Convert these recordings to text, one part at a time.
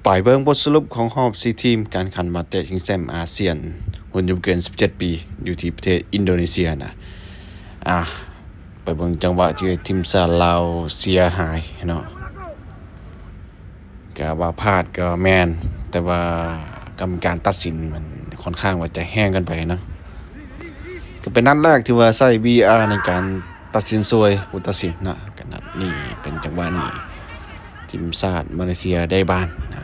ໄປເບິ່ງບົດສະຫຼຸບຂອງຮອບສີ່ທີມການຂັນມາເຕະຊິງແຊ້ມອາຊຽນ ຮຸ່ນອາຍຸບໍ່ເກີນສິບເຈັດປີ ຢູ່ທີ່ປະເທດອິນໂດເນເຊຍນະ. ອ່າ ໄປເບິ່ງຈັງຫວະທີ່ທີມຊາດລາວເສຍຫາຍເນາະ. ກະວ່າພາດກໍແມ່ນ ແຕ່ວ່າກຳມະການຕັດສິນມັນຄ່ອນຂ້າງວ່າຈະແຮງເກີນໄປເນາະ. ກໍເປັນນັດແລກທີ່ວ່າໃຊ້ ວີອາ ໃນການຕັດສິນຊ່ວຍຜູ້ຕັດສິນເນາະ. ກໍນັດນີ້ເປັນຈັງຫວະນີ້ ທີມຊາດມາເລເຊຍໄດ້ບານນະ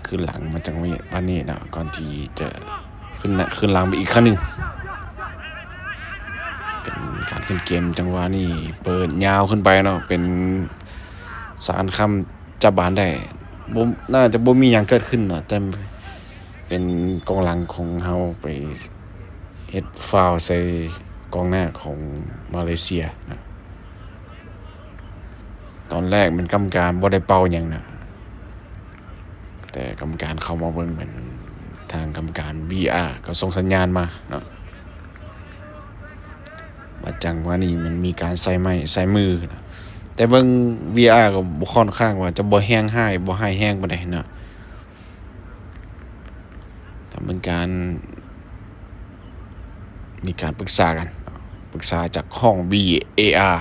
ຄືນຫຼັງມາຈັງຫວະນີ້ເນາະ ກ່ອນທີ່ຈະ ຂຶ້ນນະ ຂຶ້ນຫຼັງໄປອີກຄັ້ງໜຶ່ງ. ເປັນການຂຶ້ນເກມຈັງຫວະນີ້ ເປີດຍາວຂຶ້ນໄປເນາະ ເປັນສານຄຳຈັບບານໄດ້. ບໍ່ ໜ້າຈະບໍ່ມີຫຍັງເກີດຂຶ້ນເນາະ ແຕ່ເປັນກອງຫຼັງຂອງເຮົາໄປເຮັດຟາວໃສ່ກອງໜ້າຂອງມາເລເຊຍນະ. ຕອນແລກແມ່ນກຳມະການບໍ່ໄດ້ເປົ່າຫຍັງນະ ແຕ່ກຳມະການເຂົ້າມາເບິ່ງ ແມ່ນທາງກຳມະການ ວີອາ ກໍສົ່ງສັນຍານມາເນາະ ວ່າຈັງຫວະນີ້ມັນມີການໃຊ້ໄມ້ໃຊ້ມືນະ. ແຕ່ເບິ່ງ ວີອາ ກໍບໍ່ ຄ່ອນຂ້າງວ່າຈະບໍ່ແຮງຮ້າຍ ບໍ່ຮ້າຍແຮງປານໃດເນາະ. ທາງກຳມະການມີການປຶກສາກັນ ປຶກສາຈາກຫ້ອງ ວີເອອາ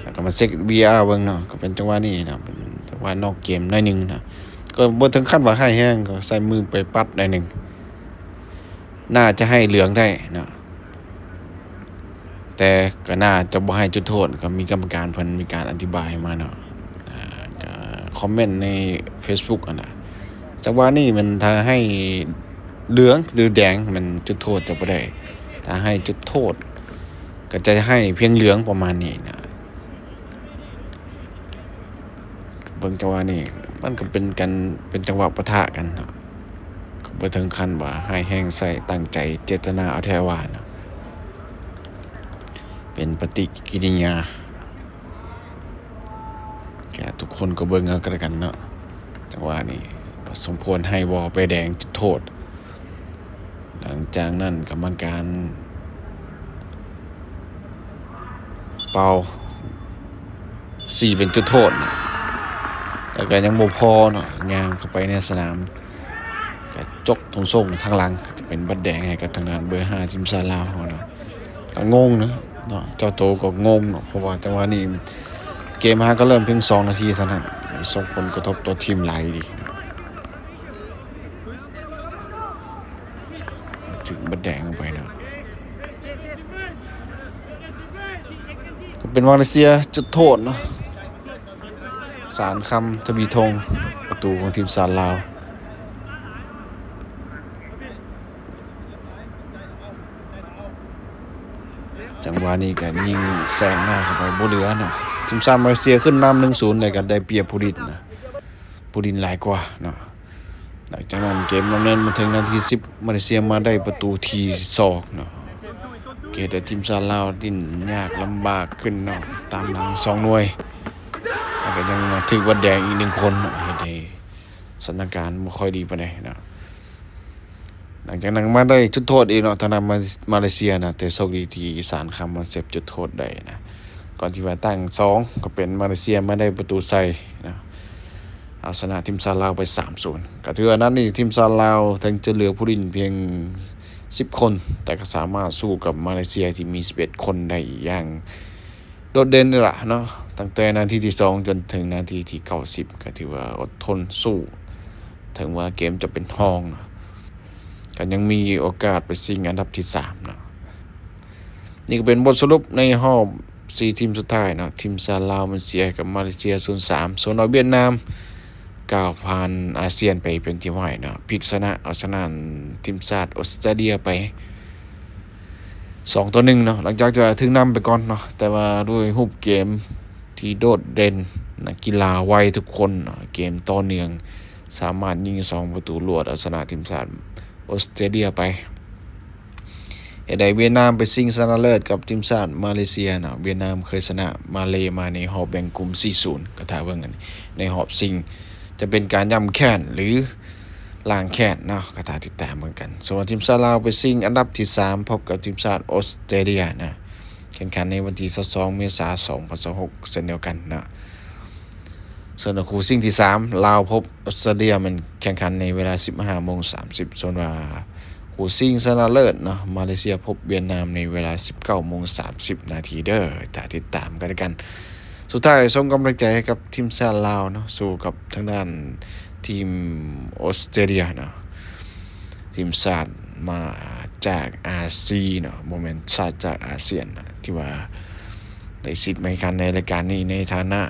ແລ້ວກໍມາເຊັກ ວີອາ ເບິ່ງເນາະ ກໍເປັນຈັງຫວະນີ້ເນາະ ເປັນຈັງຫວະນອກເກມໜ້ອຍໜຶ່ງເນາະ. ກໍບໍ່ເຖິງຂັ້ນວ່າຮ້າຍແຮງ ກໍໃຊ້ມືໄປປັດໜ້ອຍໜຶ່ງ ໜ້າຈະໃຫ້ເຫຼືອງໄດ້ເນາະ. ແຕ່ກໍໜ້າຈະບໍ່ໃຫ້ຈຸດໂທດ ກໍມີກຳມະການເພິ່ນມີການອະທິບາຍມາເນາະ. ອ່າ ກໍຄອມເມັນໃນເຟສບຸກຫັ້ນນະ ຈັງຫວະນີ້ແມ່ນຖ້າໃຫ້ເຫຼືອງ ຫຼື ແດງ ແມ່ນຈຸດໂທດຈະບໍ່ໄດ້ ຖ້າໃຫ້ຈຸດໂທດກໍຈະໃຫ້ພຽງເຫຼືອງ ປະມານນີ້ນະ. ເບິ່ງຈັງຫວະນີ້ ມັນກໍເປັນການ ເປັນຈັງຫວະປະທະກັນເນາະ ກໍບໍ່ເຖິງຂັ້ນວ່າຮ້າຍແຮງ ໃຊ້ຕັ້ງໃຈເຈດຕະນາເອົາແທ້ວ່າເນາະ. ເປັນປະຕິກິລິຍາ ແກ ທຸກຄົນກໍເບິ່ງເອົາກໍແລ້ວກັນເນາະ. ຈັງຫວະນີ້ ສົມຄວນໃຫ້ບໍ່ ໃບແດງຈຸດໂທດ. ຫຼັງຈາກນັ້ນກຳມະການເປົ່າຊີ້ເປັນຈຸດໂທດນະ ແຕ່ກໍຍັງບໍ່ພໍເນາະ ຍ່າງເຂົ້າໄປໃນສະໜາມ ກະຈົກທົ່ງສົ່ງທາງຫຼັງ ກໍຈະເປັນບັດແດງໃຫ້ກັບທາງດ້ານເບີຫ້າ ທີມຊາດລາວເຮົາເນາະ. ກໍງົງນະເນາະ ເຈົ້າໂຕກໍງົງເນາະ ເພາະວ່າຈັງຫວະນີ້ເກມຫາກໍເລີ່ມພຽງສອງນາທີເທົ່ານັ້ນ ສົ່ງຜົນກະທົບຕໍ່ທີມຫຼາຍອີ່ຫຼີ. ຖືກໃບແດງອອກໄປເນາະ ກໍເປັນມາເລເຊຍຈຸດໂທດເນາະ. ສານຄຳ ທະວີທົງ ປະຕູຂອງທີມຊາດລາວ. ຈັງຫວະນີ້ກໍຍິງແຊງໜ້າເຂົ້າໄປບໍ່ເຫຼືອເນາະ. ທີມຊາດມາເລເຊຍຂຶ້ນນຳ ໜຶ່ງສູນ ແລ້ວກໍໄດ້ປຽບຜູ້ຫຼິ້ນນະ ຜູ້ຫຼິ້ນຫຼາຍກວ່າເນາະ. ຫຼັງຈາກນັ້ນເກມດຳເນີນມາເຖິງນາທີສິບ ມາເລເຊຍມາໄດ້ປະຕູທີສອງເນາະ ເຮັດໃຫ້ທີມຊາດລາວດີ້ນຍາກລຳບາກຂຶ້ນເນາະ ຕາມຫຼັງສອງໜ່ວຍ ແລ້ວກໍຍັງມາຖືກໃບແດງອີກໜຶ່ງຄົນເນາະ ເຮັດໃຫ້ສະຖານະການບໍ່ຄ່ອຍດີປານໃດເນາະ. ຫຼັງຈາກນັ້ນມາໄດ້ຈຸດໂທດອີກເນາະ ທາງດ້ານມາ ມາເລເຊຍນະ ແຕ່ໂຊກດີທີ່ສານຄຳມາເຊບຈຸດໂທດໄດ້ນະ ກ່ອນທີ່ວ່າຕັ້ງສອງ ກໍເປັນມາເລເຊຍມາໄດ້ປະຕູໃສ່ນະ ເອົາຊະນະທີມຊາດລາວໄປສາມສູນ. ກໍຖືວ່ານັດນີ້ທີມຊາດລາວເຖິງຈະເຫຼືອຜູ້ຫຼິ້ນພຽງສິບຄົນ ແຕ່ກໍສາມາດສູ້ກັບມາເລເຊຍທີ່ມີສິບເອັດຄົນໄດ້ຢ່າງໂດດເດັ່ນເລີຍລະເນາະ. ຕັ້ງແຕ່ນາທີທີສອງຈົນເຖິງນາທີທີເກົ້າສິບ ກໍຖືວ່າອົດທົນສູ້ ເຖິງວ່າເກມຈະເປັນຮອງເນາະ ກໍຍັງມີໂອກາດໄປຊິງອັນດັບທີສາມເນາະ. ນີ້ກໍເປັນບົດສະຫຼຸບໃນຮອບສີ່ທີມສຸດທ້າຍເນາະ. ທີມຊາດລາວມັນເສຍໃຫ້ກັບມາເລເຊຍ ສູນສາມ ສ່ວນວ່າຫວຽດນາມກ້າວຜ່ານອາຊຽນໄປເປັນທີມຮ້ອຍເນາະ ພິກຊະນະ ເອົາຊະນະທີມຊາດອົດສະຕາເລຍໄປສອງຕໍ່ໜຶ່ງເນາະ ຫຼັງຈາກທີ່ວ່າຖືກນຳໄປກ່ອນເນາະ. ແຕ່ວ່າດ້ວຍຮູບເກມທີ່ໂດດເດັ່ນ ນັກກິລາໄວທຸກຄົນເນາະ ເກມຕໍ່ເນື່ອງ ສາມາດຍິງສອງປະຕູລວດ ເອົາຊະນະທີມຊາດອົດສະຕາເລຍໄປ. ເຮັດໃຫ້ຫວຽດນາມໄປຊິງຊະນະເລີດກັບທີມຊາດມາເລເຊຍເນາະ. ຫວຽດນາມເຄີຍຊະນະມາເລມາໃນຮອບແບ່ງກຸ່ມ ສີ່ສູນ ກໍຖ້າເບິ່ງກັນໃນຮອບຊິງ ຈະເປັນການຢ້ຳແຄ້ນ ຫຼື ລ້າງແຄ້ນເນາະ ກໍຖ້າຕິດຕາມເບິ່ງກັນ. ສ່ວນທີມຊາດລາວໄປຊິງອັນດັບທີສາມ ພົບກັບທີມຊາດອົດສະຕາເລຍນະ ແຂ່ງຂັນໃນວັນທີຊາວສອງ ເມສາ ສອງພັນຊາວຫົກ ເຊັ່ນດຽວກັນເນາະ. ສ່ວນຄູ່ຊິງທີສາມ ລາວພົບອອສເຕຣເລັຽ ແມ່ນແຂ່ງຂັນໃນເວລາສິບຫ້າໂມງສາມສິບ. ສ່ວນວ່າຄູ່ຊິງຊະນະເລີດເນາະ ມາເລເຊຍພົບຫວຽດນາມໃນເວລາສິບເກົ້າໂມງສາມສິບນາທີເດີ້. ຖ້າຕິດຕາມກັນແລ້ວກັນ. ສຸດທ້າຍສົ່ງກຳລັງໃຈໃຫ້ກັບທີມຊາດລາວເນາະ ສູ້ກັບທາງດ້ານທີມອອສເຕຣເລັຽເນາະ. ທີມຊາດມາຈາກອາຊີເນາະ ບໍ່ແມ່ນຊາດຈາກອາຊຽນນະ ທີ່ວ່າໄດ້ສິດມາແຂ່ງຂັນໃນລາຍການນີ້ ໃນຖານະ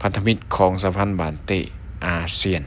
ພັນທະມິດຂອງສະຫະພັນບານເຕະອາຊຽນ.